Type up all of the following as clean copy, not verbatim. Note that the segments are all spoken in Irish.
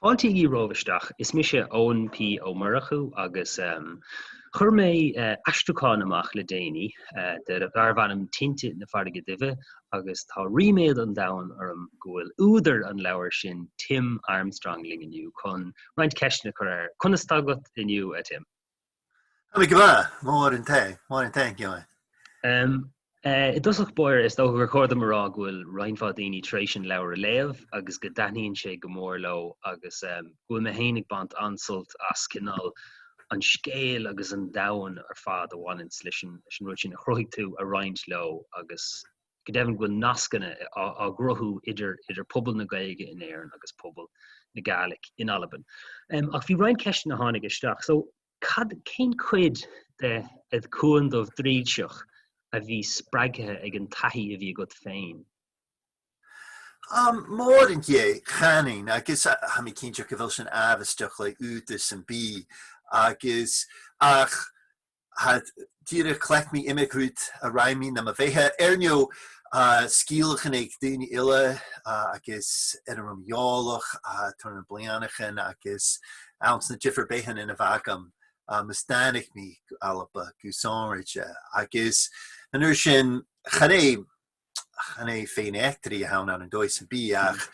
Fáiltígí romhaibh isteach, is mise Eoin P. Ó Murchú agus chuir mé aistriúchán amach le déanaí de darbh ainm Tinte na Farraige Duibhe agus tá ríméad an domhain orm go bhfuil údar an leabhair sin, Tim Armstrong, linn inniu chun roinnt ceisteanna a chur air. Conas tá agat inniu, a Tim? Tha mi gu mhath, mòr an tae, mòr an tae, Eoin. I dtosach báire, is dócha gur chóir dom a rá go bhfuil roinnt mhaith daoine tar éis an leabhar a léamh agus go dtaitníonn sé go mór leo agus go bhfuil mé féin ag baint an-sult as cineál an scéal agus an domhan ar fad a bhaineanns leis an rud sin a chruthaigh tú a roinnt leo agus go deimhin go bhfuil nascanna á gcruthú idir idir pobal na Gaeilge in Éirinn agus pobal na Gàidhlig in Albain. Ach bhí roinnt ceisteanna a tháinig isteach. So cad, cén chuid de Ed Cuan Dubh Drìdseach a bhí spreagtha ag an taithí a bhí agat féin? Mòr an ghae, channainn, agus tha mi cinnteach gu bheil sin àbhasdach le ùdar an bith, agus ach Tha dìreach chleacht mi imeadh rud a raibh mi na mo bheatha. Ar ndóigh, sgìoladhan ag daoine eile agus ar an raibh mi eòlach tar na blianachan agus anns na difir beathan ina bheith agam mas dtàinig mi gu Alba gu sònraide. Agus an uair sin, chan é chan é féin-eachtraí a tha ann an dóigh san bith ach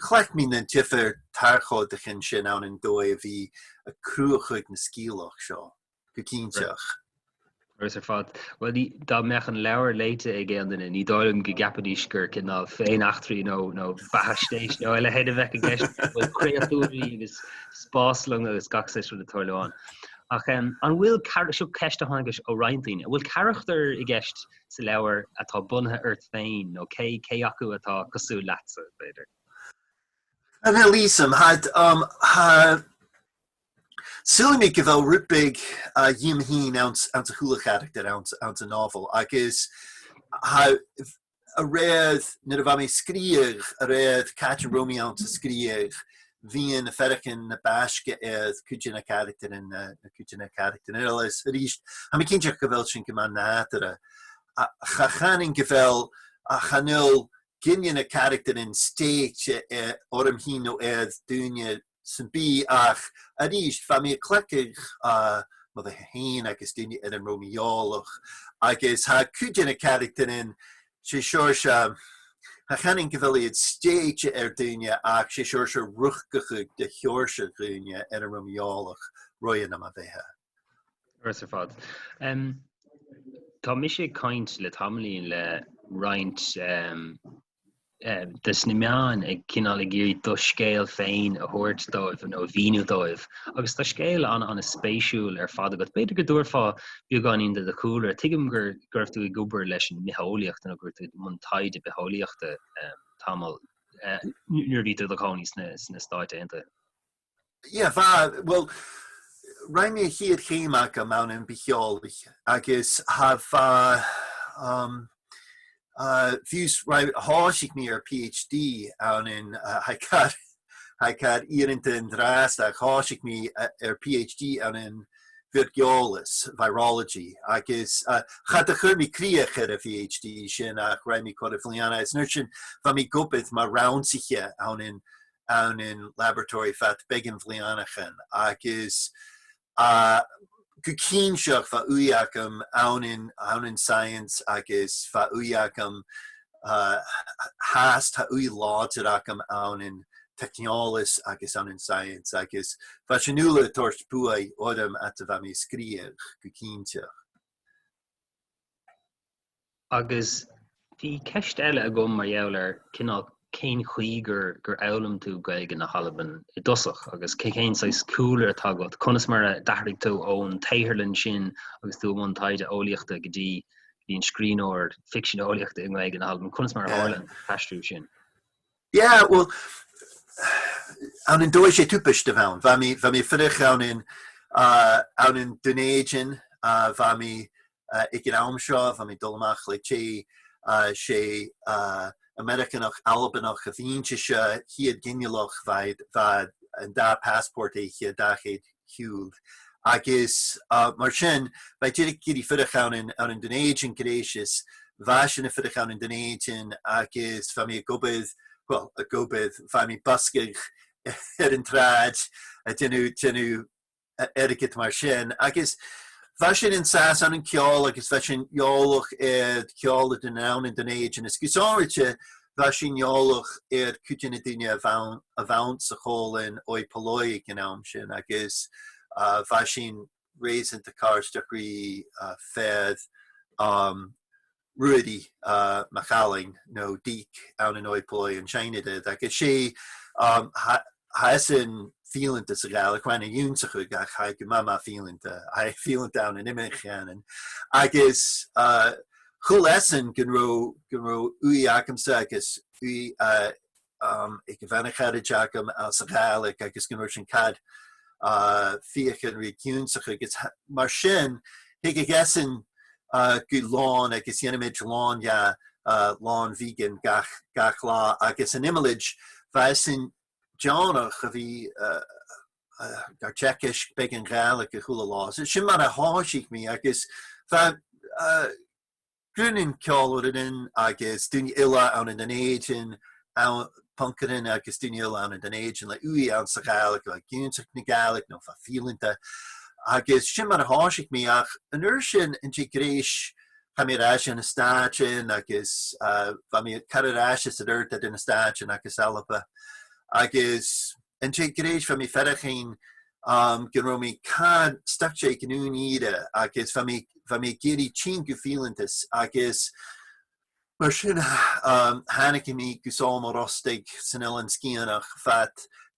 chleacht mi na difir tarchódachan sin ann an dóigh a bhí ag cruachadh na sgìolach seo. go cinnteach. Agus ar fad. Bhuel, ní, dá mbeadh an leabhar léite ag aon duine, ní dóigh liom go gceapfaidís gur cineál féin-eachtraí nó, nó beathaisnéis nó a leithéid a bheadh i gceist. Bhfuil créatúirí agus spáslong agus gach saghas rud ag tarlú ann. Ach um, an bhfuil, seo ceist a tháinig ó roinnt daoine, an bhfuil carachtar i gceist sa leabhar atá bunaithe ort féin nó cé, cé acu atá cosúil leatsa, b'fhéidir? Chan eil fhios a'm, tha, um, tha, Sìlim gu bheil rud beag dhíom fhìn anns a chuile charachtar anns an novel agus a raibh, nuair a bha mi a' sgrìobh, a raibh càit an robh mi anns a' sgrìobh, bhíonn na feireachan na baisce air cuid de na carachtair na cuid de na carachtair eile is arís tha mi cinnteach gu bheil sin gu math nádúrtha. Cha channainn gu bheil, chan eil ginne na carachtair stéite orm fhìn nó air dúine san bith ach arís bha mi a' cleactadh mo bheatha fhèin agus daoine ar an robh mi eòlach agus tha cuid de na carachtair sé Seoirse cha channainn gu bheil iad stéite ar daoine ach sé Seoirse ruchgachadh de Sheoirse dhuine ar an robh mi eòlach roimhe na mo bheatha. Ar fad. Tá mise ag caint le tamaillín le roinnt des na meáin ag cineál ag iarraidh do scéal féin a thabhairt dóibh nó a mhíniú dóibh agus tá scéal an-an-spéisiúil ar fad agat. B'fhéidir go dtabharfá beagáinín de do chúlra. Tuigim gur go raibh tú ag obair leis an mbitheolaíocht nó go raibh tú i mbun taighde bitheolaíochta tamall nuair a bhí tú i do chónaí sna Stáit Aontaithe. Yeah, bha, bhuel, raibh mé a chéad chéim agam ann in bitheolaí agus tha bha, um, uh, fiús raibh, thoisigh mé ar PhD ann in, uh, tha cad, tha cad iarranta an dreas ach thoisigh mé ar PhD ann in virgeolas, virology, agus uh, cha do chuir mé críoch ar a PhD sin ach raibh mé cur i bhliana is nuair sin bha mi ag obair mar rannsaithe ann in ann in laboratory feadh beagan bhlianachan agus go cinnteach bha uaidh agam ann in ann in science agus bha uaidh agam theas tá uaidh láidir agam ann in teicneolas agus ann in science agus bha sin uile ag tabhairt buaidh orm at a bha mi a' sgrìobh go cinnteach. Agus bhí ceist eile agam mar gheall ar cineál cén chaoi gur gur fhoghlaim tú Gaeilge na hAlban i dtosach agus cé cén saghas cúlra atá agat, conas mar a d'athraigh tú ón tsaotharlann sin agus tú i mbun taighde eolaíochta go dtí go dtí an scríbhneoir ficsean eolaíochta i nGaeilge na hAlban, conas mar a tharla an t-aistriú sin? Yeah, bhuel, ann in dóigh sé tubaiste a bheith ann. Bha mi, bha mi fuireach ann in, ann in Dún Éideann, bha mi ag an am seo, bha mi dul amach le té sé Americanach, Albanach a bhíonn sé chéad ghinealach, bha, bha an dá passport aici, dá chéad shiúd. Agus mar sin, bha d'iarraidh iarraidh fuireach ann in, ann in Dún Éideann gur éis is bha sin a fuireach ann in Dún Éideann agus bha mi ag obair, bhuel, ag obair, bha mi buscadh ar an tsráid ag déanamh déanamh airgead mar sin. Agus bheadh sin an sas ann an ceol agus bheadh sin eolach ar cheol idir an ann den éigin. Is go sonraite bheadh sin eolach ar cuid de na daoine a bheadh a bheadh sa chomhlainn Oi Polloi ag an am sin agus bheadh sin réasúnta cairsdeach rí féad Ruairí Mac Ailín nó Deke ann in Oi Polloi an Seanadad agus sé tha eisean fíleanta sa Ghàidhlig, rann na iontach ach tha go maith maith fíleanta, tha fíleanta ann in Imeall Cheanainn agus chuala eisean go raibh go raibh uaidh agamsa agus uaidh ag a bhean a charaid agam as a Ghàidhlig agus go raibh sin cad fiacha an rí ciúnsach agus mar sin thig ag eisean go lán agus dhéanaimid lán dhe lán vegan gach gach lá agus an imeallaid bheadh eisean deonach a bhí gar teacaisc beag an Ghàidhlig a chuala lá. Sin mar a thoisigh mé agus bheadh Grúnan ceolfhoireann agus daoine eile ann in Éirinn, puncanna agus daoine eile ann in Éirinn le uaidh ann sa Ghàidhlig, le Giúnsacht na Gàidhlig nó fá Fíleanta. Agus sin mar a thoisigh mé ach an uair sin in Tigh Ghréis chaith mé ar ais in Stáitinn agus bha mé ag cur ar ais is ar ort idir na Stáitinn agus Alba. Agus An té gur éis bha mé feireachain go raibh mé cad stuck sé ag an úinéire agus bha mé bha mé ag iarraidh tinn go fiúntas agus mar sin tháinig mé go Sól Ostaig san Oileán Sgiathanach fad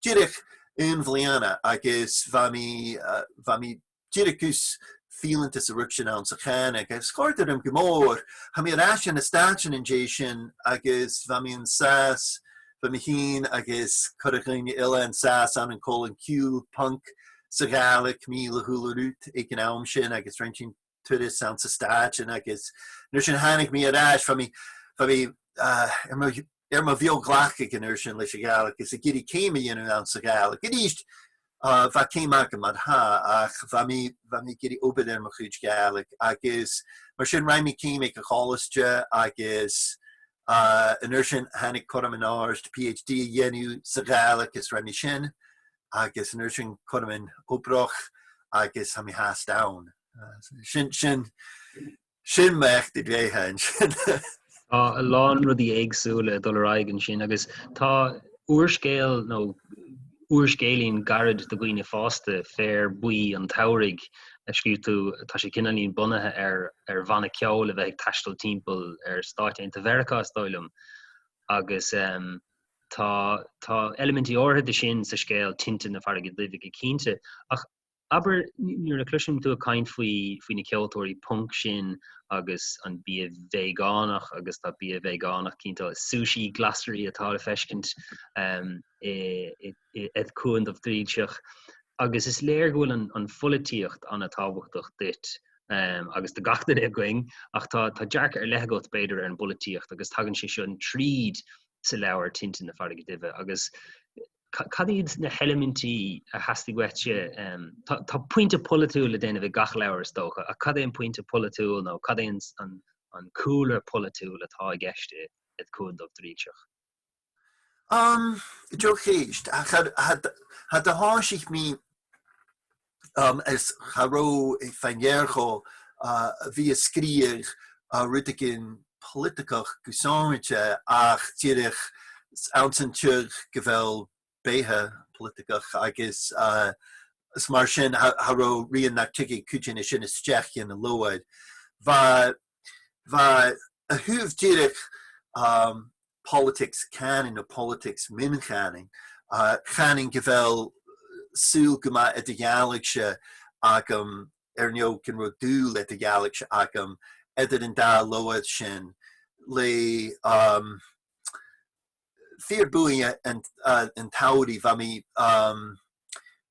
díreach aon bhliana agus bha mé bha mé Díreach gus fiúntas a rud sin ann sa cheann agus chuirtear orm go mór. Tha mé ar ais in na Stáitinn an dé sin agus bha mé an sás, bha mé féin agus cuireadh dhaoine eile an sás ann an Colin Q, punk sa Ghàidhlig, mí le húlla rút ag an am sin agus roinnt sin turas ann sa Stáitinn agus nuair sin tháinig mé ar ais bha mé, bha mé ar mo ar mo bheoghlacadh ag an uair sin leis an Ghàidhlig agus ag iarraidh céim a dhéanamh ann sa Ghàidhlig. Arís, bheadh céim agam mar tha, ach bheadh mé, bheadh mé ag iarraidh obair ar mo chuid Gàidhlig agus mar sin rinne mé céim ag an choláiste agus an uair sin tháinig cur orm an ard PhD a dhéanamh sa Ghàidhlig agus rinne mé sin agus an uair sin cur orm an oibrach agus tá mé theas ann. Sin, sin, Sin m'éacht i dtréithe ansin. Tá a lán rudaí éagsúla ag dul ar aghaidh ansin agus tá úrscéal nó úrscéilín gairid do dhaoine fásta, Féar Buí an tSamhraidh, a scríobh tú, tá sé cineáilín bunaithe ar ar bhanna ceoil a bheith ag taisteal timpeall ar Stáit Aontaithe Mheiriceá, is dóigh liom. Agus tá tá eilimintí áirithe de sin sa scéal Tinte na Farraige Duibhe go cinnte, ach Abair, nuair a chloisim tú ag caint faoi faoi na ceoltóirí punc sin agus an bia veigeánach agus tá bia veigeánach cinnte, sushi glasraí atá le feiscint i i Cuan Dubh Drilseach agus is léir go bhfuil an an pholaitíocht an-tábhachtach duit agus do gach duine againn ach tá tá dearcadh ar leith agat b'fhéidir ar an bpolaitíocht agus tagann sé sin tríd sa leabhar Tinte na Farraige Duibhe agus Cad iad na heilimintí a theastaigh uaitse? Tá pointe polaitiúil le déanamh ag gach leabhar is dócha, ach cad é an pointe polaitiúil nó cad é an cúlra polaitiúil atá i gceist i Cuan Dubh Drilseach? Drocheist. Tha do tháinig mé is cha raibh fán ghéarchó a bhí a scríobh rud éigin polaiticeach go sonraite ach díreach ann san tigh go bhfuil beatha polaiticeach agus is mar sin cha raibh rian nach dtiocfaidh cuid de sin isteach ina leabhar. Bha bha a thaobh díreach politics Canning nó politics min Channing, Channing go bhfuil súil go maith idirdhealaigh agam ar ndóigh go raibh dúil idirdhealaigh agam idir an dá leabhar sin le Fear Buí an tSamhraidh bha mé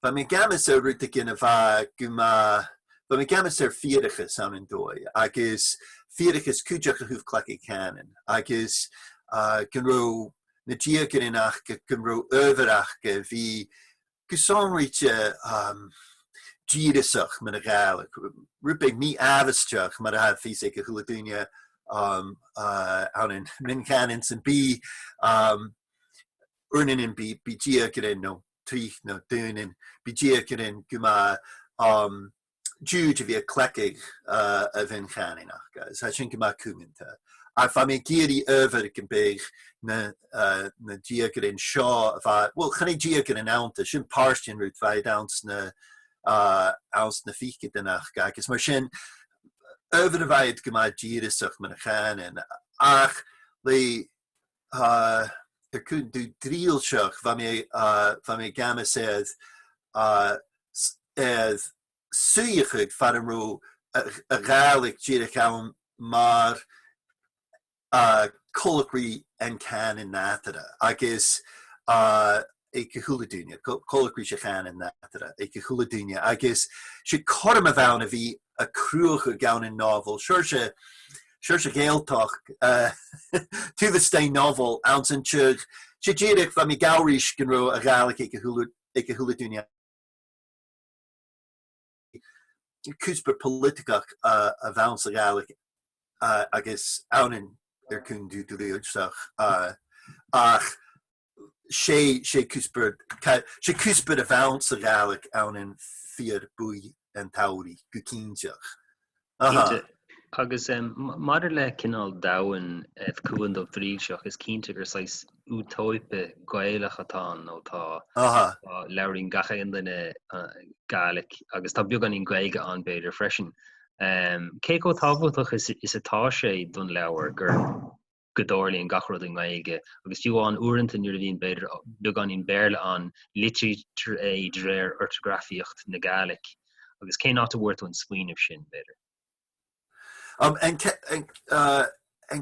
Bha mé ag amas ar rud éigin a bha go maith, bha mé ag amas ar fíorachas ann an dóigh agus fíorachas cúideach a thabh Clackie Cannon agus go raibh na diagairinn aca, go raibh ábhar aca a bhí go sonraíte díreasach mar a Ghàidhlig, rud beag mí-amhaisteach mar atá fios ag a chuile duine ann in min Cannon san bí uair an bí diagairinn nó. trích nó dúnainn, bí diagairinn go mba Jude a bhí ag cleacadh a bhinn chanúnach, agus tá sin go maith cúnganta. Ach bheadh mé ag iarraidh ábhar go mbeadh na na diagarinn seo a bheadh, bhuel, chan é diagairinn iontu, sin páirt den rud, bheadh ann sna ann sna fichidinneach agus mar sin, ábhar a bheadh go maith díreasach mar a chanann, ach le ar cúndú drílseach, bheadh mé bheadh mé ag amas air air suíochadh fear an raibh a Ghàidhlig díreach ann mar colloquy an canann eatarthu agus ag go chuile duine, colloquy sa chanann eatarthu ag go chuile duine agus sé cothrom a bheann a bhí a cruachadh ann an novel, Seoirse Seoirse Ghaeltacht taobh istigh novel ann san tigh, sé díreach bheadh mé gabhraís go raibh a Ghàidhlig ag go chuile duine. Cuspóir polaiticeach a bheann sa Ghàidhlig agus ann ar cúndú dlíodach ach sé sé cuspóir sé cuspóir a bheann sa Ghàidhlig ann an fíor buí an tsamhraidh go cinnteach. Cinnte. Agus maidir le cineál domhan Cuan Dubh Drilseach, is cinnte gur saghas útóipe Gaelach atá ann nó tá labhraíonn gach aon duine Gàidhlig agus tá beagáinín Gaeilge ann b'fhéidir freisin. Cé chomh tábhachtach is atá sé don leabhar gur go dtarlaíonn gach rud i nGaeilge agus fiú amháin uaireanta nuair a bhíonn b'fhéidir beagáinín Béarla ann, litrítear é de réir ortagrafaíocht na Gàidhlig. Agus cén áit a bhfuair tú an smaoineamh sin, b'fhéidir? An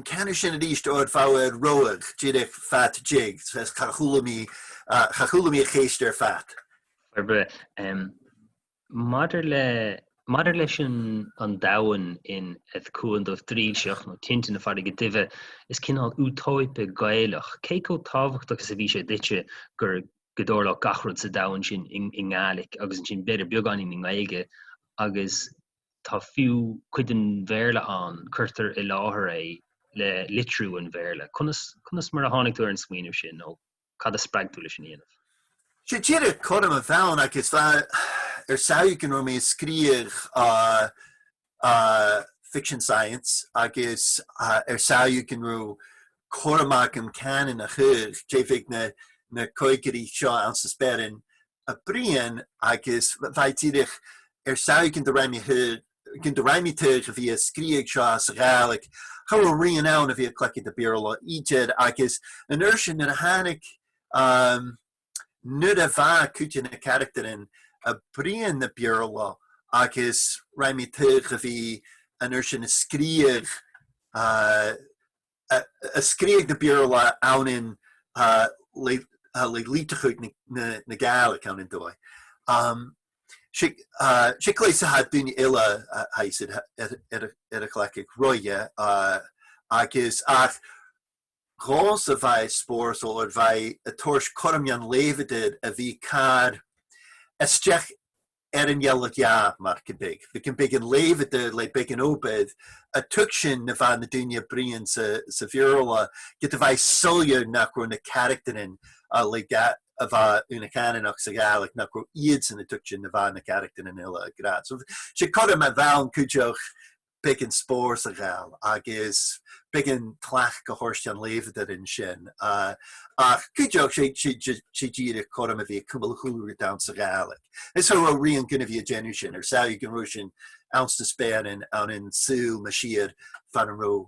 ceann sin arís ord bheadh ar roghadh díreach fat jig, cha chuala mé cha chuala mé a chéist ar fat. Maidir le Maidir leis an an domhan in Eth Cuan Dubh Drilseach nó Tinte na Farraige Duibhe, is cineál útóipe Gaelach. Cé chomh tábhachtach is a bhí sé duitse gur go dtarlódh gach rud sa domhan sin i nGàidhlig agus ansin b'fhéidir beagáinín i nGaeilge agus tá fiú cuid den Bhéarla ann, cuirtear i láthair é le litriú an Bhéarla. Conas conas mar a tháinig tú ar an smaoineamh sin nó cad a spreag tú leis sin a dhéanamh? Sé díreach cothrom a bheann agus bheith ar samhail go raibh mé ag scríobh fiction science agus ar samhail go raibh cúram agam canann a chur cé bheidh na na cóigairí seo ann sa spéirin a Brian agus bheith díreach ar samhail go raibh mé gin do raimítear a bhí a scríobh seo as Gàidhlig, cha raibh rian ann a bhí ag cleachtadh de Béarla idir agus an uair sin nuair a tháinig nuair a bheadh cuid de na carachtair in a Brian na Béarla agus raimítear a bhí an uair sin a scríobh a scríobh na Béarla ann in le líteacha na Gàidhlig ann in dóigh. Sé cleas a had daoine eile ar a chleachtadh roimhe agus ach dhós a bheith spórsúil ar bheith ag tabhairt cothrom an léibheadair a bhí car isteach ar an ghealach ghearr mar go big. Bhí go big an léibheadar le big an obair a tug sin na bhean na daoine Brian sa sa Bhéarla go do bheith soiléir nach raibh na carachtair in le a bheith una cananach sa Ghaelic nach raibh iadsan a tug sin na bhean na carachtair in uile a grad. So sé cothrom a bhean cuideach beag an spór sa Ghael agus beag an tlach go thabhairt an léibheadar ansin. Ach cuideach sé sé díreach cothrom a bhí ag cumail chúlra down sa Ghaelic. Is a raibh rian gona bhí ag déanamh sin ar samhail go raibh sin ann sna spéirin ann in súil na siar fan an raibh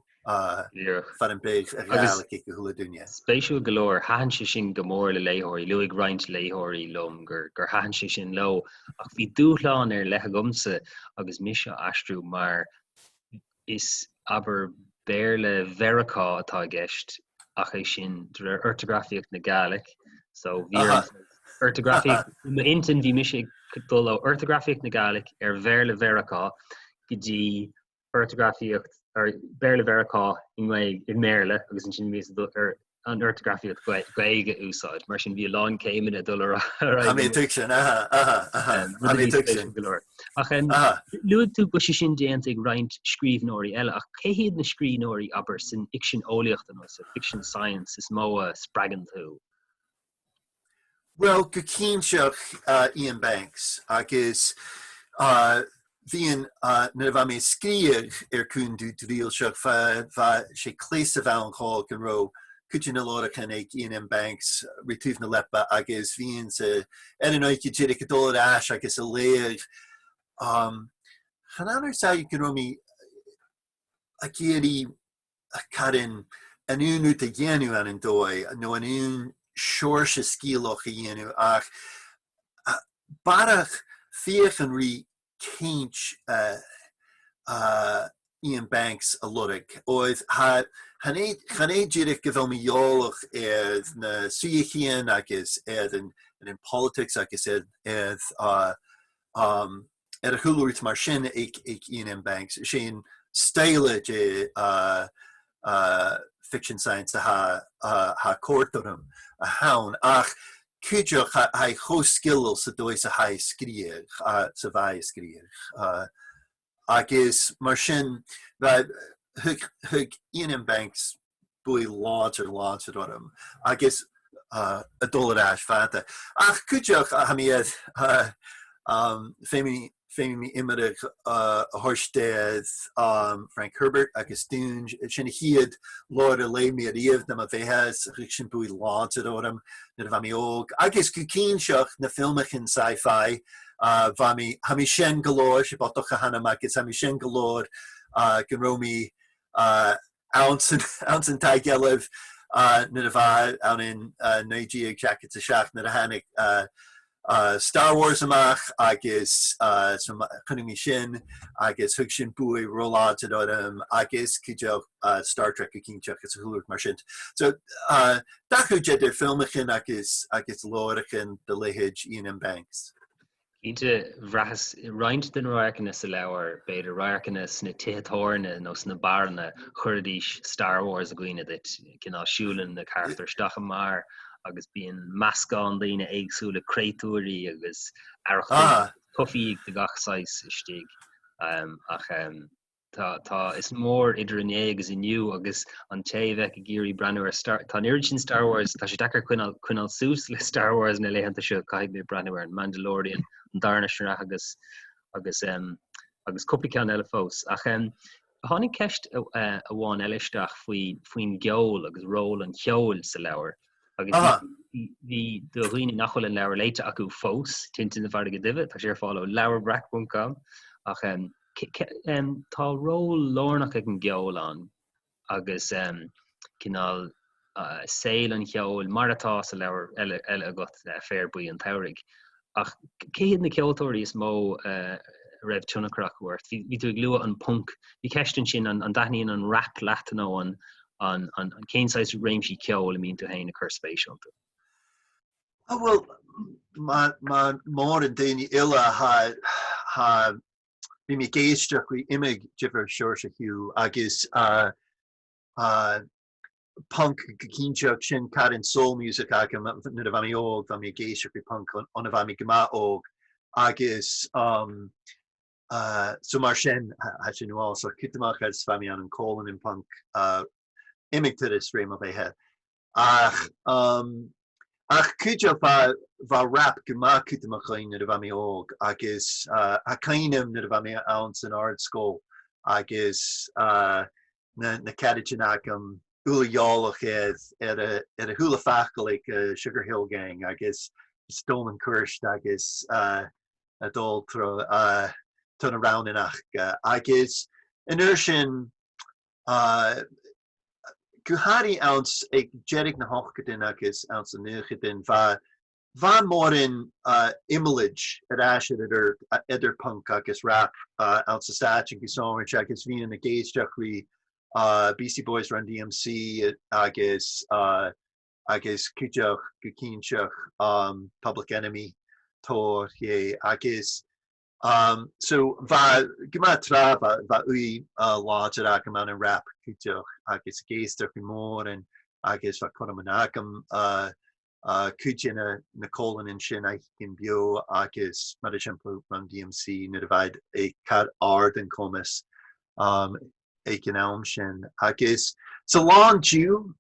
fan an beidh a Ghaelic ag go hula duine. Spéisiúil go leor, thaitin sé sin go mór le léitheoirí, luaigh roinnt léitheoirí liom gur gur thaitin sé sin leo, ach bhí dúshlán ar leith agamsa agus mise á aistriú mar is, abair, Béarla Mheiriceá atá i gceist ach é sin de réir ortagrafaíocht na Gàidhlig. So bhí ortagrafaíocht i m'intinn bhí mise ag dul ó ortagrafaíocht na Gàidhlig ar Bhéarla Mheiriceá go dtí ortagrafaíocht ar Béarla Mheiriceá i nGaeilge i mBéarla agus ansin bhíos ag dul ar an ortagrafaíocht Gaeilge a úsáid. Mar sin bhí a lán céimeanna ag dul ar aghaidh. Tá mé ag tuigsin, aha, aha, aha, tá mé ag tuigsin. Go leor. Ach luaigh tú go bhfuil sé sin déanta ag roinnt scríbhneoirí eile, ach cé hiad na scríbhneoirí, abair, san fhicsean eolaíochta nó sa fiction science is mó a spreagann tú? Bhuel, go cinnteach Iain Banks agus bhíonn, nuair a bha mi a' sgriobh ar Cùn Dubh Drìlseach, bha sé cleas a bheith ann dhó gun robh cuid de na leabhrachain ag Iain M. Banks ri taobh na leipe agus bhíonnsa ar an oidhche díreach ag dul ar ais agus a' léamh. Chan fheadar 's gun robh mi ag iarraidh Karen, an aon rud a dhéanamh ar an dóigh, nó an aon Seoirse sciallach a dhéanamh ach barrach féachann rí caint Iain Banks a lorg. Óir chan é díreach go bhfuil mé eolach ar na suíocháin agus ar an politics agus ar ar a chúlra mar sin ag Iain M. Banks. Is é an style de fiction science atá córt orm a theann, ach cuideoidh tha chomh sciliúil sa dóigh 's a tha e scríobh, sa bha e scríobh. Agus mar sin, thug Iain M. Banks buaidh láidir láidir orm agus ag dul ar ais fada. Ach cuideoidh a iad féimí imirigh a thabhairt Frank Herbert agus Dune, sin a chéad leabhar a léigh mé ariamh do mo bheatha, thug sin buaidh láidir orm nuair a bha mé óg. Agus go cinnteach na filmeachain sci-fi, bha mi, tha mi sean go leor, sé botach a th'anam agus tha mi sean go leor go raibh mé ann san tSaigheilbh nuair a bha ann in 1977 nuair a tháinig Star Wars amach agus chonaic mé sin agus thug sin buaidh róláidir orm agus cuideoidh Star Trek go cinnteach agus a chúlra mar sin. So dachú idir filmeachain agus agus leabhrachain de leithéid Iain M. Banks. Cinnte, bhraitheas roinnt de na radharcanna sa leabhar, b'fhéidir radharcanna sna tithe tábhairne nó sna beáranna, chuirfidís Star Wars i gcuimhne duit, cineál siúlann na carachtair isteach i mbeár agus bíonn meascán daoine éagsúla, créatúirí agus arrachtaí, pufaí de gach saghas istigh. Ach Tá, tá, is mór idir inné agus inniu agus an té a bheadh ag iarraidh breathnú ar Star, tá an oiread sin Star Wars, tá sé deacair coinneáil, coinneáil suas le Star Wars na laethanta seo, caithfidh mé breathnú ar an Mandalorian, an darna sraith agus, agus, um, agus cúpla ceann eile fós. Ach um, tháinig ceist uh, amháin eile isteach faoi, faoin gceol agus ról an cheoil sa leabhar. Agus bhí do dhaoine nach bhfuil an leabhar léite acu fós, Tinte na Farraige Duibhe, tá sé ar fáil ó leabharbreac.com ach um, Tá ról lárnach ag an gceol ann agus cineál saol an cheoil mar atá sa leabhar eile agat, Féar Buí an tSamhraidh. Ach cé hiad na ceoltóirí is mó a raibh tionchar acu ort? Bhí tú ag lua an punc. Bhí ceist ansin an dtaitníonn an rap leat nó an cén saghas réimsí ceoil a mbíonn tú féin ag cur spéis iontu? Bhuel, mar mórán daoine eile, bhí mé ag éisteacht le imig difir Seoirse Hugh agus punk go cinnteach sin cad an soul music agam nuair a bha mi óg, bha mi ag éisteacht le punk ón a bha mi go maith óg agus so mar sin tha sé nuálach cútamach agus bha mi ann an Colin in punk imig turas ré mo bheithe. Ach ach cuideoidh bha bha rap go maith cútamach againn nuair a bha mé óg agus tha cuimhnim nuair a bha mé ann san ardscoil agus na na ceadaidin agam uilegheolach ar ar a ar a shúile feacal ag Sugar Hill Gang agus Stolen Cursed agus a dul tro tro na roghnainneach agus an uair sin Go háirithe anns ag deireadh na hochtóidin agus anns na nóchaidin, bha bha mórán imeallaid ar ais idir idir punk agus rap anns na Stáit agus sonrach agus bhíonn ag éisteacht le Beastie Boys, Run DMC agus agus cuideoidh go cinnteach Public Enemy, Tor, agus So, bha, go maith tráth, bha, bha í láidir agam ann an rap cuideoidh agus ag éisteacht go mór an agus bha cur an agam cuid de na, na cólann ansin aicinn beo agus mar shampla Run DMC nuair a bhead ag cur ard an cumas ag an am sin. Agus sa lá inniu,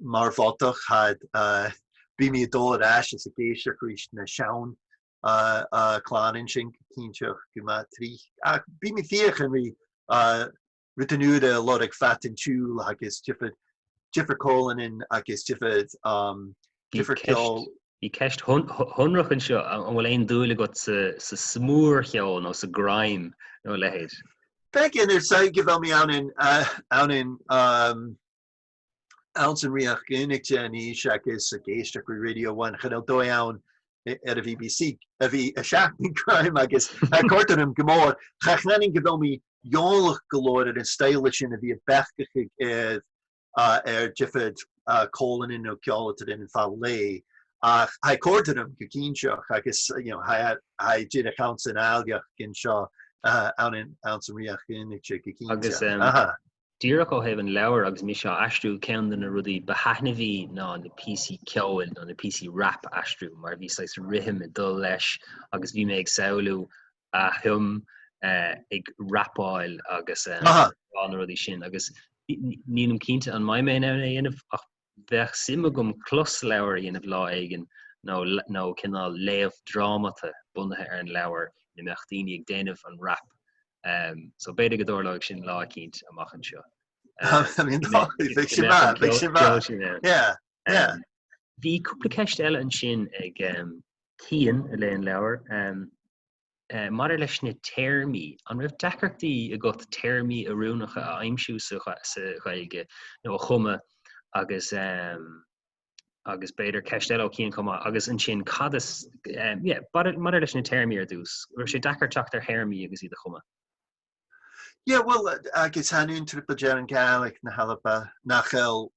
mar bhotach, had. Bhí mé ag dul ar ais is ag éisteacht arís na sean clann ansin go cinnteach go mbeadh tríth. Ach bhí mé féachaint rí rud an uair a lorg fat an tsiúil agus difear difear cólainn agus difear difear ceol. Bhí ceist shonrach anseo, an bhfuil aon dúil agat sa smúrcheol nó sa grime nó a leithéid? Beagán ar side go bhfuil mé ann in ann in ann san Ríocht Aontaithe anois agus ag éisteacht le Radio One chan eil dóigh ann ar a BBC a bhí a seachtain grime agus cuirtear orm go mór cha chanann go bhfuil mé eolach go leor ar an style sin a bhí ag beachach ar ar difead cólainn nó ceol tar in fá lé ach tha cuirtear orm go cinnteach agus you know tha tha díreach ann san áilleacht gin seo ann ann san Ríocht Aontaithe go cinnte. Agus Aha. Díreach ó thaobh an leabhair agus mise á aistriú, ceann de na rudaí ba thaitneamhaí ná na píosaí ceoil nó na píosaí rap a aistriú mar bhí saghas rithim ag dul leis agus bhí mé ag samhlú Ahiom ag rapáil agus rá na rudaí sin agus nílim cinnte an mbeidh mé in ann é a dhéanamh ach bheadh suim agam closleabhar a dhéanamh lá éigin nó nó cineál léamh drámata bunaithe ar an leabhar ina mbeadh daoine ag déanamh an rap So b'fhéidir go dtarlóidh sin lá eicínt amach anseo. Bheadh sé maith, bheadh sé maith. Yeah, yeah. Bhí cúpla ceist eile ansin ag Cian a léigh an leabhar. Maidir leis na téarmaí, an raibh deacrachtaí agat téarmaí oiriúnacha a aimsiú sa Ghaeilge nó a chumadh agus agus b'fhéidir ceist eile ó Cian chomh maith, agus ansin cad is, yeah, maidir leis na téarmaí ar dtús, raibh sé deacair teacht ar théarmaí agus iad a chumadh? Yeah, bhuel, agus tha nun trup deir an Gàidhlig na h-Alba nach eil,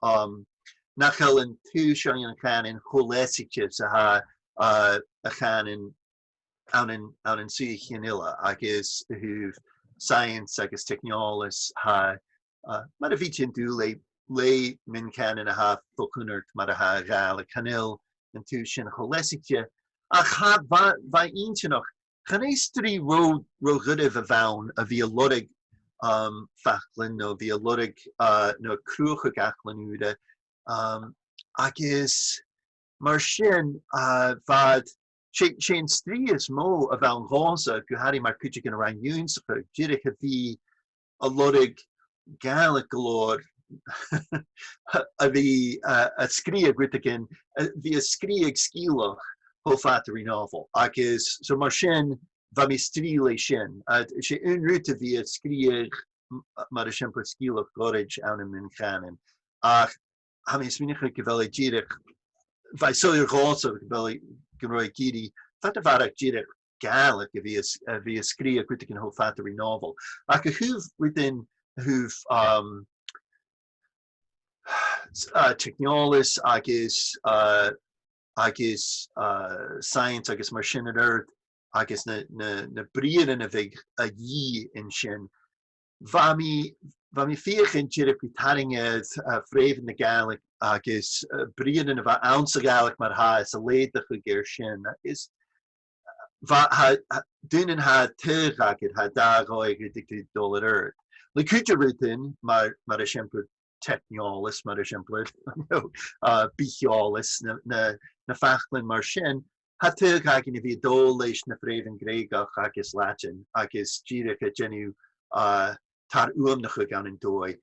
nach eil an tús an chanann chomh leasaichte 's atá a chanann ann an ann an suíochán uile agus i thaobh science agus teicneolas thá mar a bhí tú in dúil le le mioncheanann athá fá choinnert mar athá a Ghàidhlig chan eil an tús sin chomh leasaichte ach thá bha intinneach chan é straoi ró róghairbh a bhonn a bhí a lorg faclann nó bhí a lorg nó a cruachadh aclann úire agus mar sin bhad Sé an straoi is mó a bheadh an ghánsa, go háirithe mar cuid de na rang iúnsacha, díreach a bhí a lorg Gàidhlig go leor a bhí a scríobh rud éigin, bhí a scríobh sciallach chomh fada rí novel agus so mar sin bheadh mé straoi leis sin. Sé an rud a bhí a scríobh mar is simpli sciallach goirid ann i Mioncheanainn ach Tha mi a' smaoineachadh go bheil e díreach, bheadh soiléir dhomhsa go bheil go raibh ag iarraidh fad a bhearach díreach Gàidhlig a bhí a bhí a scríobh rud éigin chomh fada rí novel. Ach a thaobh rud in thaobh teicneolas agus agus science agus mar sin ar ard agus na na na briathra a bheidh a dhíth ansin Bha mi bha mi féachaint díreach faoi tarraingead fréamh na Gàidhlig agus briathrann a bheith ann sa Ghàidhlig mar tha is a léadach air sin agus bha tha dúnan tha tuigh agad tha dá dhóigh a dtig tú dul ar ard. Le cúigear rudain mar mar is simpli teicneolas mar is simpli nó bitheolas na na na faclainn mar sin Tha tuigh againn a bhí ag dul leis na fréamhann Gréagach agus Laidin agus díreach ag déanamh tar uaimneacha gan an dóigh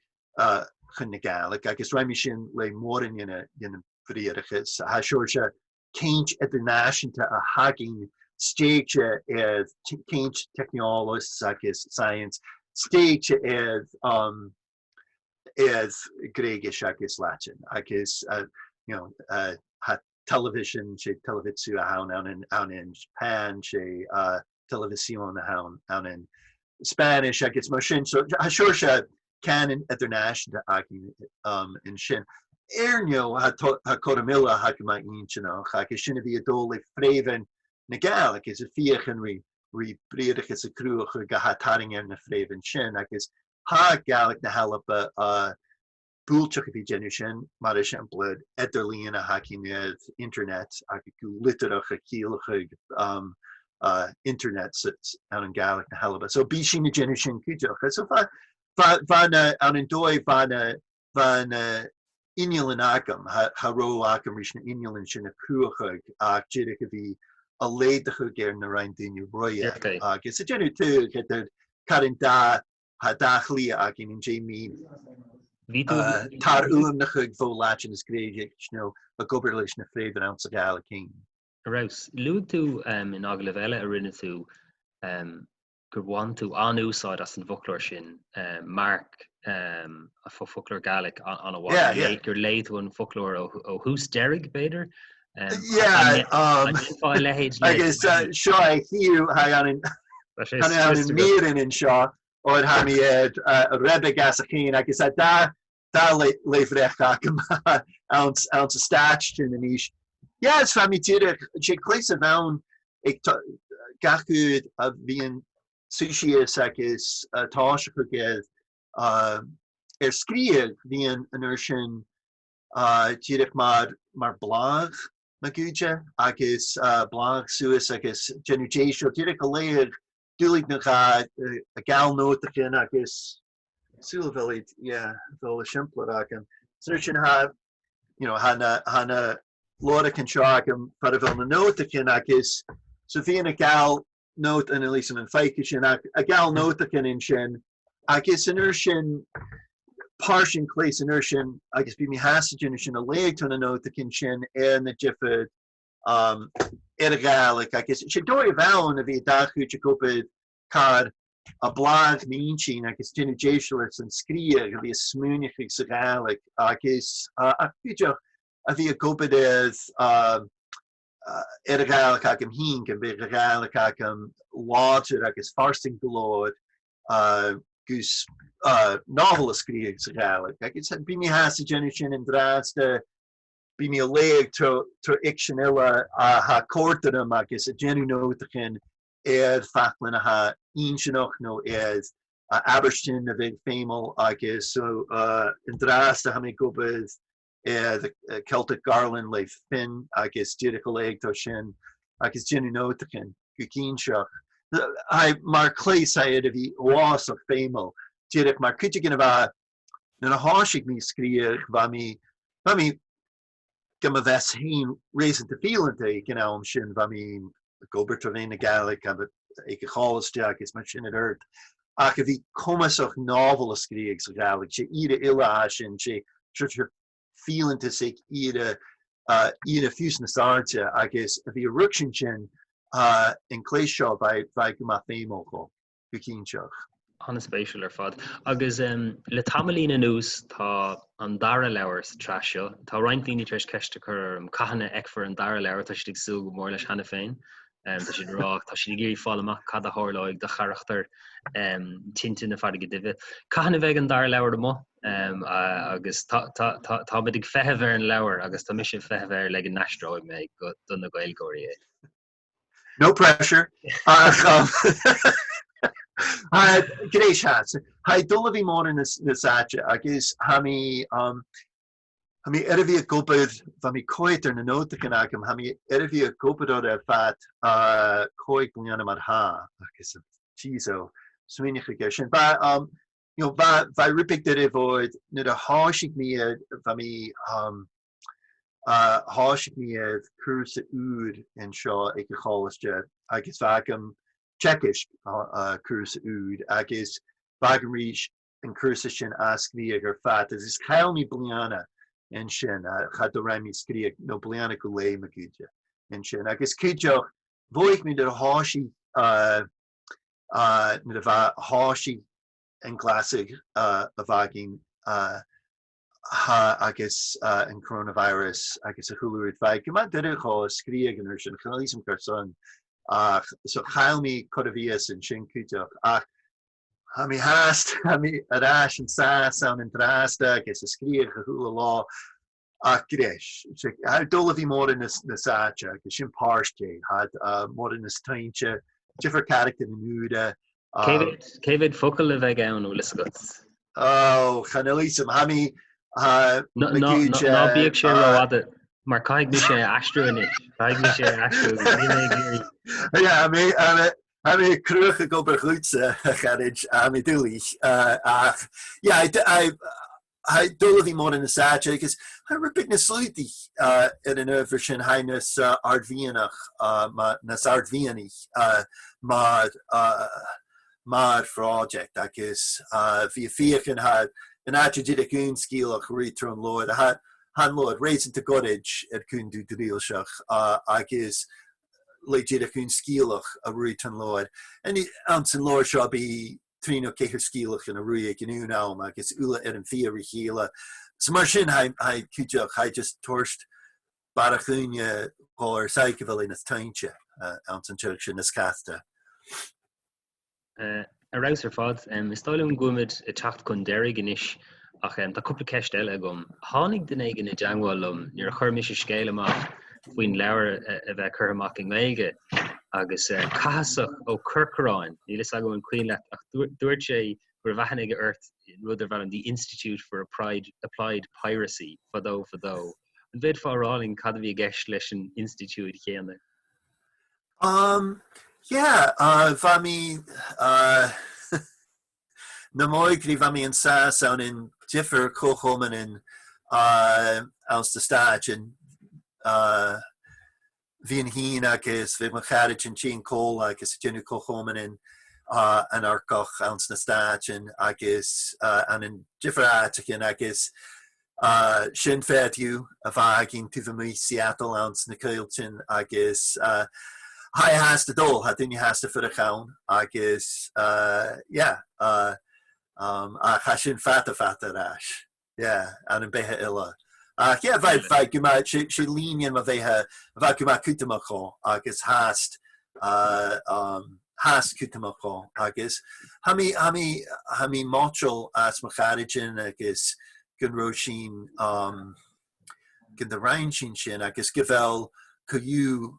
chun na Gàidhlig agus roimhe sin le mórán de na bhriathrachas. Tha Seoirse caint idirnáisiúnta a thagann stéigte ar caint teicneolas agus science, stéigte ar ar Gréigis agus Laidin agus you know tha television, sé televitsu a thann ann in ann in Japan, sé televisión a thann ann in Spanish agus mar sin. So tha Seoirse canann idirnáisiúnta againn ansin. Ar ndóigh tha cúram eile tha go maith intinneach agus sin a bhí ag dul le fréamhann na Gàidhlig is a féachann rí rí briathrachas a cruach go tha tarraing ar na fréamhann sin agus tha Gàidhlig na hAlba buailteach a bhí déanamh sin, mar is shampla idirlíon a thacaíonn ar internet agus go litearach a chiallachaidh internet ann an Gàidhlig na hAlba. So bí sin ag déanamh sin cuideachta. So bha na ann an dóigh bha na bha na. inneallann agam, cha rabh agam rís na inneallann sin a cruachadh ach díreach a bhí a léadachadh ar na roinnt daoine roimhe agus a déanamh tú idir cad an dá thá dá chliath againn an dé mín Bhí tú tar uaimneachadh bhó Laidin is Gréigis nó ag obair leis na fréamhanna ann sa Ghaeilge cinn. Ar fheabhas. Luaigh tú in agallamh eile a rinne tú gur bhain tú an-úsáid as an bhfoclóir sin, Mark, an foclóir Gaelic an-mhaith, gur léigh tú an foclóir ó thús deiridh, b'fhéidir? Yeah, An ndéanfá a leithéid le agus seo é fiú an mírin anseo óir tha mi air reibeadh as a chinn agus a dá dá léibhreac agam ann sa stáit sin anois. Yeah, is bha mi díreach, sé cleas a bheann ag gach uair a bhíonn suas agus tá sé chuige ar scríobh, bhíonn an uair sin díreach mar mar blag na gúide agus blag suas agus déanamh déiseal díreach a léamh dúlaigh na gá a geall nóta cinn agus súil bhfuilid yeah bhfuil a simpler agam. So nuair sin tha you know tha na tha na lorg anseo agam far a bhfuil na nóta cinn agus so bhíonn a geall nóta an Elise an faice sin ach a geall nóta cinn ansin agus an uair sin páirt cléas an uair sin agus bhí mé theas déanamh sin a léigh tú na nóta cinn sin ar na difear um, ar a Ghaeilge agus sé dóigh a bheann a bhí dá chuid ag obair car a blag m'intinn agus déanamh déiseal ar san scríobh a bhí a smaoineachadh sa Ghaeilge agus ach b'fhéidir a bhí ag obair ar ar a Ghaeilge agam féin go mbeadh a Ghaeilge agam láidir agus fairsing go leor agus novel a scríobh sa Ghaeilge. Agus bhí mé theas ag déanamh sin in Dresda, bhí mé ag léamh treo fhicsean eile a cuairt orm agus ag déanamh nótachain ar faclann atá inseanach nó ar abairtin a bheidh feidhmiúil agus so in Dresda tá mé ag obair ar The Celtic Garland le Finn agus díreach a léigh tú sin agus déanamh nótachain go cinnteach. Mar cleas air a bhí uafásach feidhmiúil díreach mar cuid againn a bheith nuair a thoisigh mé scríobh bheadh mé bheadh mé go mba bheas féin réasúnta fialanta ag an am sin, bheadh mé ag obair tar éis na Gaelic ag an choláiste agus mar sin ar ort, ach a bhí cumasach novel a scríobh sa Ghaeilge, sé iarraidh uile as sin, sé sé fialanta is ag iarraidh iarraidh fiú sna sairte agus a bhí a rug sin sin an cleas seo bheadh go maith feidhmiúil chomh. go cinnteach. An-spéisiúil ar fad. Agus le tamaillín anuas tá an dara leabhar sa tsraith seo. Tá roinnt daoine tar éis ceist a chur orm cathain a fheicfear an dara leabhar, tá siad ag súil go mór leis cheana féin. Tá siad ag rá, tá siad ag iarraidh fáil amach cad a tharlóidh do charachtar Tinte na Farraige Duibhe. Cathain a bheidh an dara leabhar amuigh? Agus táimid ag feitheamh ar an leabhar agus tá mise ag feitheamh air le go n-aistreoidh mé do na Gaeilgeoirí é. No pressure. Ach gnéis theas. Tha dul a bhí mór na sáite agus tha mi tha mi ar a bhí ag obair tha mi cóit ar na nótachain agam tha mi ar a bhí ag obair ar ar feadh cóig bliana mar tha agus jeez oh smaoineach aige sin. Ba you know ba ba ripig de bhord nuair a tháinig mi ar tha mi Thoisigh mé ar cúrsa úr anseo ag an choláiste agus bheadh agam Seicis cúrsa úr agus bheadh agam arís an cúrsa sin á scríobh ar fad agus chaill mé bliana ansin cha do raibh mé scríobh nó bliana go léith mo chuide ansin agus cuideoidh bhuaigh mé nuair a thoisigh nuair a bheadh thoisigh an Glasaigh a bheadh againn agus an coronavirus agus a chúlú ar feadh go maith deireadh dhó scríobh an uair sin, chan fhios a'm cur san ach so chaill mé cur a bhíos ansin cúiteach ach tha mi theast, tha mi ar ais an sas ann an drasta agus a scríobh a chúla lá ach greis dul a bhí mór na sáite agus sin páirt é mór na stainte difear character na nuair Cé mhéad focal a bheidh ann, an bhfuil fhios agat? Ó, chan fhios a'm. Tha mi Ná bíodh sé rófhada, mar caithfidh mise é a aistriú anois. Caithfidh mise é a aistriú agus níl mé ag iarraidh. Yeah, tha mi cruach ag obair dhuitse, a charaid, tha mi dúlaoich. Ach, yeah, I. Dul a bhí mór ina sáite agus tha rud beag nas lughaidh ar an ábhar sin tha nas ardmhianach nas ardmhianaigh mar mar phroijeact agus bhí a féachaint tha in áit a díreach aon sciallach rí tar an leabhar tha an leabhar réasúnta goirid ar cúndú drilseach agus le díreach aon sciallach a rí tar an leabhar. Ansan leabhar seo bhí trí nó ceathair sciallach ina rui ag an aon am agus uile ar an fia ri chéile. So mar sin tha cuideach, tha just tabhairt barra chúinne dhó ar said go bhfuil nas táinte ann san teoiric sin nas casta. Ar fheabhas ar fad. Is dóigh liom go bhfuilimid ag teacht chun deiridh anois ach tá cúpla ceist eile agam. Tháinig duine éigin i dteangmháil liom nuair a chuir mise scéal amach faoin leabhar a bheith curtha amach i nGaeilge agus Cathasach Ó Corcoráin, níl fhios agam an cuimhin leat ach dúirt sé go raibh aithne aige ort i rud darbh ainm The Institute for Applied, Applied Piracy fadó fadó. An bhféadfá a rá linn cad a bhí i gceist leis an institiúid chéanna? Um, yeah, uh, bha mi uh, Na m'óigrí bha mi anns ann in difir comhchumann anns na Stáit in bhí an hín agus bhí mo charaid an tSín Cóla agus ag déanamh comhchumann in an Earcach anns na Stáit in agus ann in difir áiteachain agus Sin féadfaidh a bheith againn taobh amuigh Seattle ann sna coilltin agus tha e shasta dol, tha duine shasta fuireach ann agus yeah ach tha sin fada fada ar ais yeah ann an beithe uile. Ach yeah bheadh bheadh go mbeadh sé sé líne mo bheithe bheadh go mbeadh cútamach dhó agus shast shast cútamach dhó agus tha mi tha mi tha mi máiteal as mo charaidin agus go raibh sin go n-roinn sin sin agus go bhfuil cuiú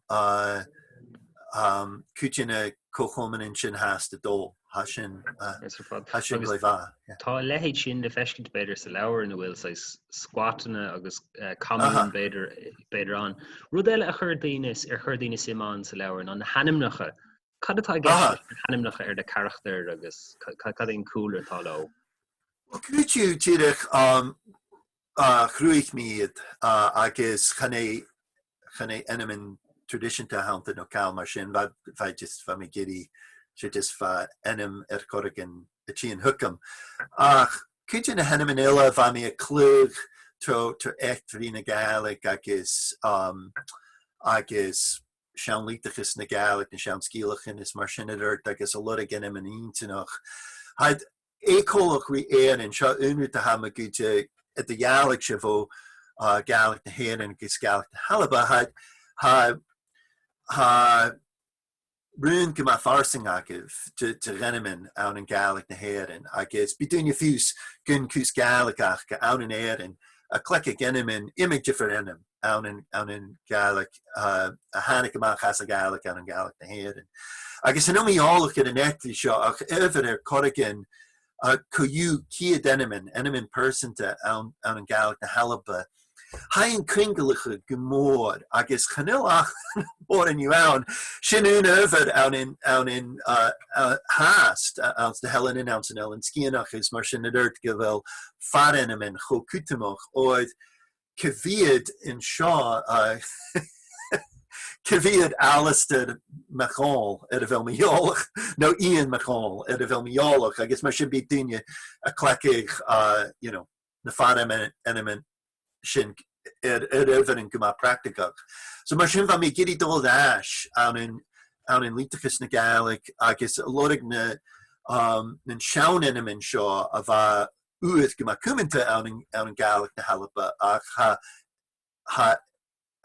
cúiteanna comhchumann sin shasta dó. Thá sin thá sin go mhaith. Tá a leithéid sin le feiscint b'fhéidir sa leabhar ina bhfuil saghas squatanna agus común b'fhéidir b'fhéidir ann. Rud eile a chuir daoine ar chuir daoine suim ann sa leabhar ná na hainmneacha. Cad atá i gceist leis na hainmneacha ar na carachtair agus cad é an cúlra atá leo? Well cúiteamh díreach chruaich mé iad agus chan é chan é ainm traidisiúnta a theannta nó ceal mar sin bheadh just bheadh mé ag iarraidh sé just bheadh ainm ar chor againn a tchíonn chugam. Ach cuid de na hainmneacha eile bheadh mé ag clúdach tro tro eachtraí na Gàidhlig agus agus seanlíteachas na Gàidhlig, na seanscialachan is mar sin a dúirt agus a lorg ainm an intinneach. Tha éiceolach rí Éireann, seo ionrúd a tha mo gcuid i do Ghàidhlig sibh ó Gàidhlig na hÉireann agus Gàidhlig na hAlba, tha tha tha rún go mbeadh fairsing agaibh de de gheinimin ann in Gàidhlig na hÉireann agus bí dúinne fiús gun cús Gàidhligeach go ann in Éirinn a cloice geinimin imigh difir ainm ann in ann in Gàidhlig a tháinig amach as a Gàidhlig ann in Gàidhlig na hÉireann. Agus san iomaí eolach ar an eitrí seo ach uimhir ar Corrigan cuiú cíad ainmin, ainmin pearsanta ann ann in Gàidhlig na hAlba. Tha an cuingilleacha go mór agus chan fhuil ach mór inniu ann. Sin un uimhir ann in ann in theast ann sna hEilean ann san Eilean Sgitheanach is mar sin a dúirt go bhfuil fear ainmin chomh cútamach óir Ca bhfiad anseo Ca bhfiad Alasdair MacColl ar a bhfuil mo nó Ian MacColl ar a bhfuil mo agus mar sin bíonn daoine a cleachtadh you know na fear sin ar ar uimhir an go maith praiticiúch. So mar sin bheadh mé ag iarraidh dul ar ais ann in ann in Líteachas na Gàidhlig agus lorg na um, na sean-ainmneanna seo a bheadh uaidh go mbeadh cumanta ann ann in Gàidhlig na hAlba ach tha tha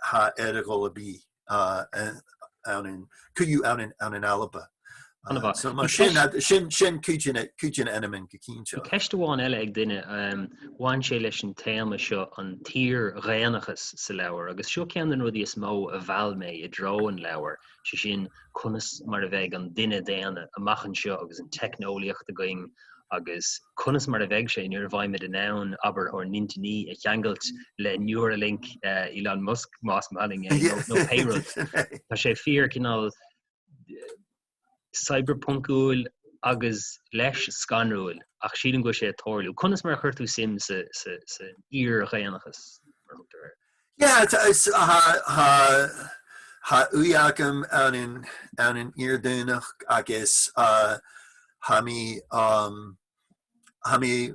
tha ar a dhul a bí ann in cuiú ann in ann in Alba. An-mhaith. So mar sin sin sin cuid de na cuid de na ainmneanna go cinnte. Bhí ceist amháin eile ag duine, bhain sé leis an téama seo an t-iar-dhaonnachas sa leabhar agus seo ceann de na rudaí is mó a mheall mé i dtreo an leabhair, sé sin conas mar a bheidh an duine daonna amach anseo agus an teicneolaíocht againn agus conas mar a bheidh sé nuair a bheimid in ann, abair, ár n-intinní a cheangailt le Neuralink Elon Musk, más maith linn é, nó pé rud. Tá sé fíor cineál cyberpunkúil. agus leis scanrúil ach sílim go bhfuil sé ag tarlú. Conas mar a chuir tú suim sa san fhíordhaonnachas mar a thugtar air? Yeah, tá ui agam ann in ann in fhíordhaonnach agus tha mi tha mi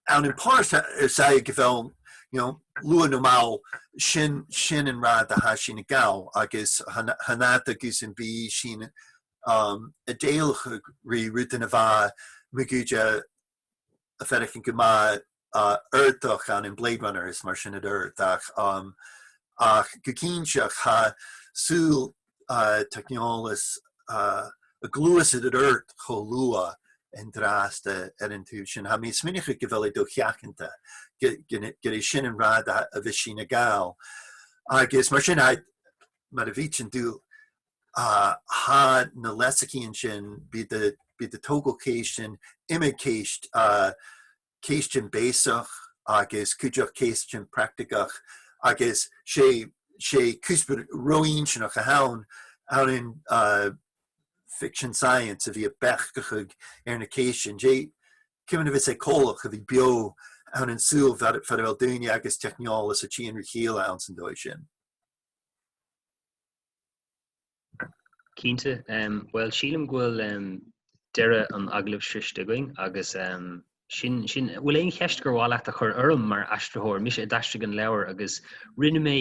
ann in páirt ar saigh go bhfuil you know, luath nó mall sin sin an rad a tha sinn ag gabhail agus tha nat agus an bí sinn a d'éileochadh ri rudan a bha muguide a feiceann go maith ardach ann in Blade Runner is mar sin a dúirt ach ach go cinnte tha súil teicneolas a gcluas a dúirt chomh luath in dreasta ar an taobh sin. Tha mi smaoineachadh go bhfuil é dosheachanta gur é sin an rad a bhi sinn ag gabhail agus mar sin mar a bhí tú Tha na leasacháin sin, bíd a tógadh céistean, imigh céist, céistean béasach agus cuideachd céistean praicticeach agus sé sé cuspoir ró-intinneach a tha ann ann fiction science a bhí a beachachadh ar na céistean. Dé cuimhin a bhí sé comhlach a bhí beo ann an súil fad a bheadh daoine agus teicneolas a tchíonn ri chéile ann san dóigh sin. Cinnte. Bhuel, sílim go bhfuil deireadh an agallaimh sroiste againn agus sin, sin, bhfuil aon cheist gur mhaith leat a chur orm mar aistritheoir? Mise a d'aistrigh an leabhar agus rinne mé,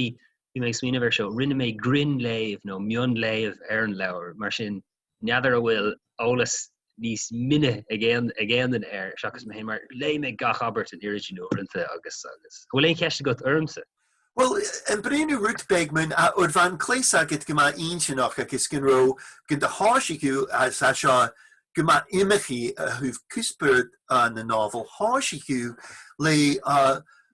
bhí mé ag smaoineamh air seo, rinne mé grinnléamh nó mionléamh ar an leabhar, mar sin N'fheadar an bhfuil eolas níos mine ag aon ag aon duine air seachas mé féin mar léigh mé gach abairt an oiread sin uaireanta agus agus an bhfuil aon cheist agat ormsa? Bhuel, an breathnú rud beag mun ur bhain cleas agat go maith intinneach agus go raibh go do tháisigh thú as é seo go maith imeachaí a thabh cuspóir na novel tháisigh thú le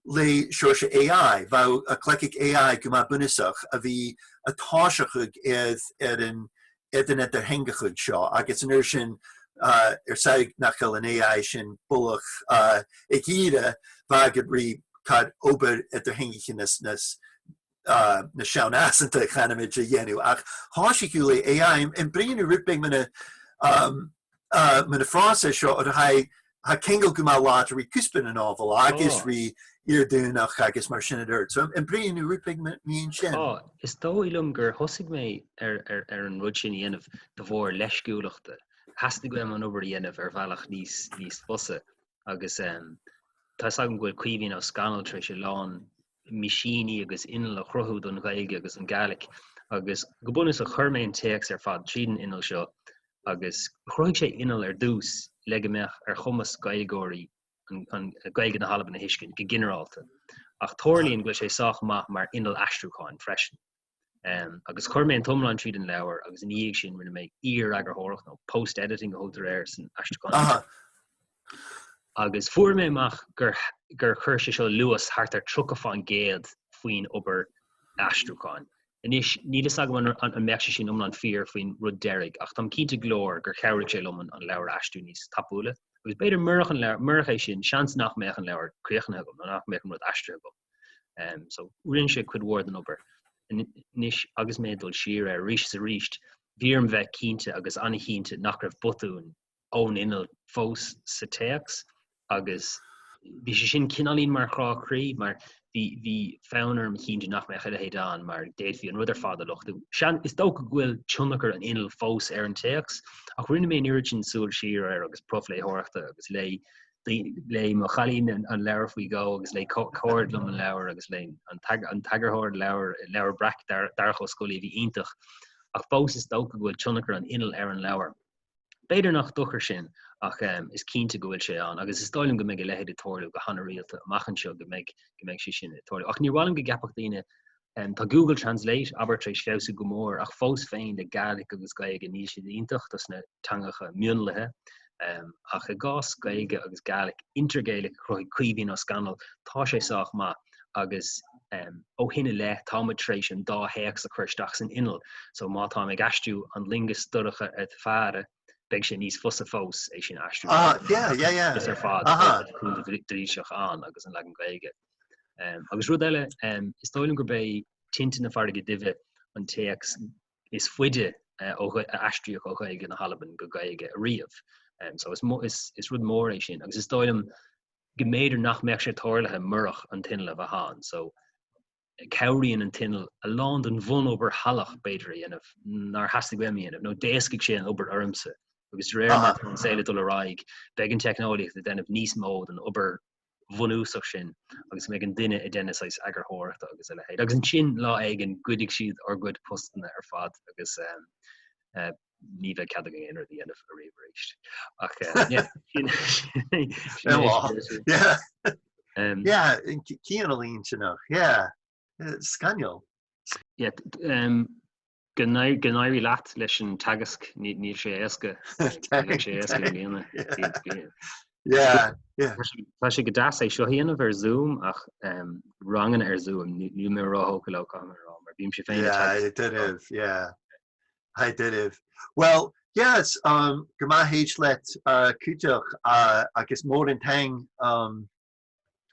le Seoirse AI bheadh a cleicigh AI go maith bunúsach a bhí a táiseachadh ar an idir na theangacha seo agus an uair sin ar saigh nach bhfuil an AI sin bullach ag iarraidh bheadh ag rí cad obair idir theangacha na na sean-easanta chanimid a dhéanamh ach thoisigh tú le AI an bríonn rud beag muna muna frása seo ar haghaidh Tha ceangal gu math làidir ri cuspoir na nobhal agus ri iardúnach agus mar sin a dúirt. So an bríonn rud beag mín sin. Tá. Is dóigh liom gur thosaigh mé ar ar an rud sin a dhéanamh de bharr leisciúlachta. Theastaigh uaim an obair a dhéanamh ar bhealach níos níos fusa agus tá 'fhios agam go bhfuil Caoimhín Ó Scanaill tar éis a lán meaisíní agus innill a chruthú don Ghaeilge agus an Gàidhlig agus go bunúsach chuir mé an téacs ar fad tríd an inneall seo agus chruthaigh sé inneall ar dtús le go mbeadh ar chumas Gaeilgeoirí an Gaeilge na hAlban a thuiscint go ginearálta. Ach tarlaíonn go bhfuil sé sách maith mar inneall aistriúcháin freisin. Um, agus chuir mé an t-iomlán tríd an leabhar agus ina dhiaidh sin rinne mé iar-eagarthóireacht nó post-editing a thugtar air san aistriúchán. Agus fuair mé amach gur, gur chuir sé seo luas thart ar 30% faoin obair aistriúcháin. Anois, níl fhios agam an mbeadh sé sin iomlán fíor faoin rud deiridh, ach táim cinnte go leor gur chabhraigh sé liom an leabhar a aistriú níos tapúla. Agus b'fhéidir murach an leabhar, murach é sin, seans nach mbeadh an leabhar críochnaithe agam, nó nach mbeadh an rud aistrithe agam. So, rinne sé cuid mhór den obair. Anois, agus mé ag dul siar air arís is arís, bhí orm bheith cinnte agus an-chinnte nach raibh botúin ón inneall fós sa téacs agus bhí sé sin cineáilín mar chrá croí mar bhí bhí fonn orm a chinntiú nach mbeadh a leithéid ann mar d'fhéadfaí an rud ar fad a lochtú. Seans, is dócha go bhfuil tionchar an innill fós ar an téacs ach rinne mé an oiread sin súil siar air agus profléitheoireachta agus léigh léigh mo chailín an leabhar faoi dhó agus léigh cairde liom an leabhar agus léigh an t-eagarthóir an leabhar, Leabhar Breac Darach Ó Scolaí a bhí iontach ach fós is dócha go bhfuil tionchar an innill ar an leabhar. B'fhéidir nach dochar sin ach is cinnte go bhfuil sé ann agus is dóigh liom go mbeidh a leithéid ag tarlú go han-rialta amach anseo go mbeidh go mbeidh sé sin ag tarlú. Ach níor mhaith liom go gceapfadh daoine tá Google Translate abair tar éis feabhsú go mór ach fós féin le Gaelic agus Gaeilge níl siad iontach dos na teangacha mionlaithe ach i gcás Gaeilge agus Gaelic Intergaelic a chruthaigh Caoimhín Ó Scanaill tá sé sách maith agus ó shin i leith táimid tar éis an dá théacs a chur isteach san inneall so má táim ag aistriú An Loingeas Dorcha air th Fàire beidh sé níos fusa fós é sin a aistriú Ah, yeah, yeah, yeah. Is ar fad Aha. cúnamh drillseach ann agus an leagan Gaeilge. Um, agus rud eile, um, is dóigh liom gurb é Tinte na Farraige Duibhe an téacs is faide a aistríodh ó Ghaeilge na hAlban go Gaeilge ariamh. So is is is rud mór é sin agus is dóigh liom go mb'fhéidir nach mbeadh sé tarlaithe murach an t-inneall a bheith ann. So cabhraíonn an t-inneall a lán den bhunobair shalach b'fhéidir a dhéanamh nár theastaigh uaim a dhéanamh nó d'éascaigh sé an obair ormsa agus de réir mar atá an saol ag dul ar aghaidh beidh an teicneolaíocht ag déanamh níos mó den obair bhunúsach sin agus go mbeidh an duine ag déanamh saghas eagarthóireachta agus a leithéid. Agus ansin lá éigin goidfidh siad ár gcuid postanna ar fad agus ní bheidh cead againn aon rud a dhéanamh ariamh arís. Ach yeah, cían a líon sinach, yeah, scanrúil. Yeah, go n-éirí leat leis an teagasc, níl sé éasca. Níl sé éasca i mbliana. Yeah, yeah. Tá sé go deas é seo a dhéanamh ar Zoom ach ranganna ar Zoom, níl mé róthógtha leo caithfidh mé a rá, mar bímse féin ag teagasc. Yeah, yeah. Hi Deireadh. Well, yes, um, gur maith théis let uh, cúiteach uh, agus mór an taing um,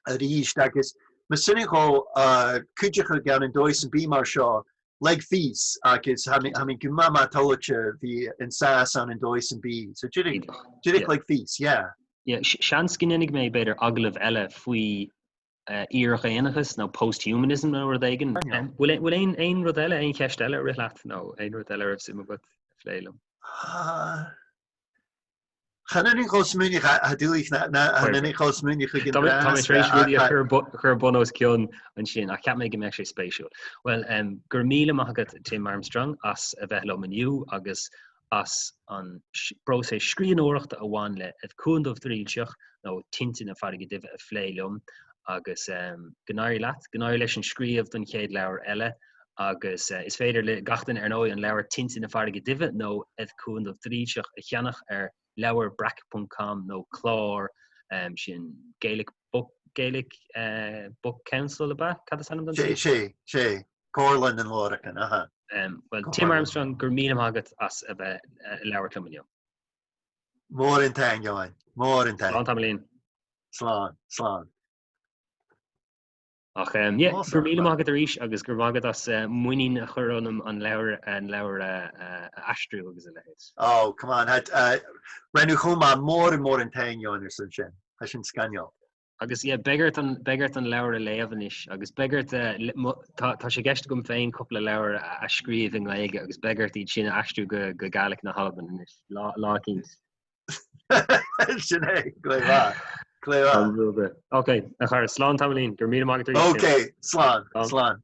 arís agus ma sinne dhó uh, cúiteach a gan an dóigh san bí mar seo leig fios agus tha mi tha mi go maith maith tolite bhí an sás ann an dóigh san bí. So deireadh deireadh leig fios, yeah. Yeah, seans go ndéanfaidh mé b'fhéidir agallamh eile faoi iar-dhaonnachas nó post-humanism nó rud éigin. Bhfuil aon aon rud eile, aon cheist eile a rith leat nó aon rud eile a raibh suim agat a phlé liom? Chan aon chomh smaoineach a dúich na chan aon chomh smaoineach chuig an Tá mé tar éis rudaí a chur bun os cionn ansin ach cheap mé go mbeadh sé spéisiúil. Well, go raibh míle maith agat Tim Armstrong as a bheith liom inniu agus as an bpróiseas scríbhneoireachta a bhain le Cuan Dubh Drilseach nó Tinte na Farraige Duibhe a phlé liom agus go n-éirí leat, go n-éirí leis an scríobh don chéad leabhar eile agus is féidir le gach duine ar ndóigh an leabhar Tinte na Farraige Duibhe nó Cuan Dubh Drilseach a cheannach ar leabharbreac ponc com nó clár sin Gaelic Book Gaelic Book Council ab ea? Cad is ainm don Sé, sé, sé. Comhairle na nLeabhar, aha. Bhuel, Tim Armstrong, go raibh míle maith agat as a bheith ag labhairt liom inniu. Mór an taing, Eoin. Mór an taing. Slán tamaillín. Slán, slán. Ach yeah, go raibh míle maith agat arís agus go raibh maith agat as muinín a chur ionam an leabhar an leabhar a aistriú agus a leithéid. Oh, come on. Rinne chomh maith mór mór an taing, Eoin, ar son sin. Tá sin scanrúil. Agus yeah, beidh ort an, beidh ort an leabhar a léamh anois agus beidh ort, tá, tá sé i gceist agam féin cúpla leabhar a, a scríobh i nGaeilge agus beidh ort iad sin a aistriú go, go Gaelic na hAlban anois, lá, lá eicínt. Sin é, go maith, go maith. Ok, a chara, slán tamaillín, go raibh míle maith agat arís. Ok, slán, slán.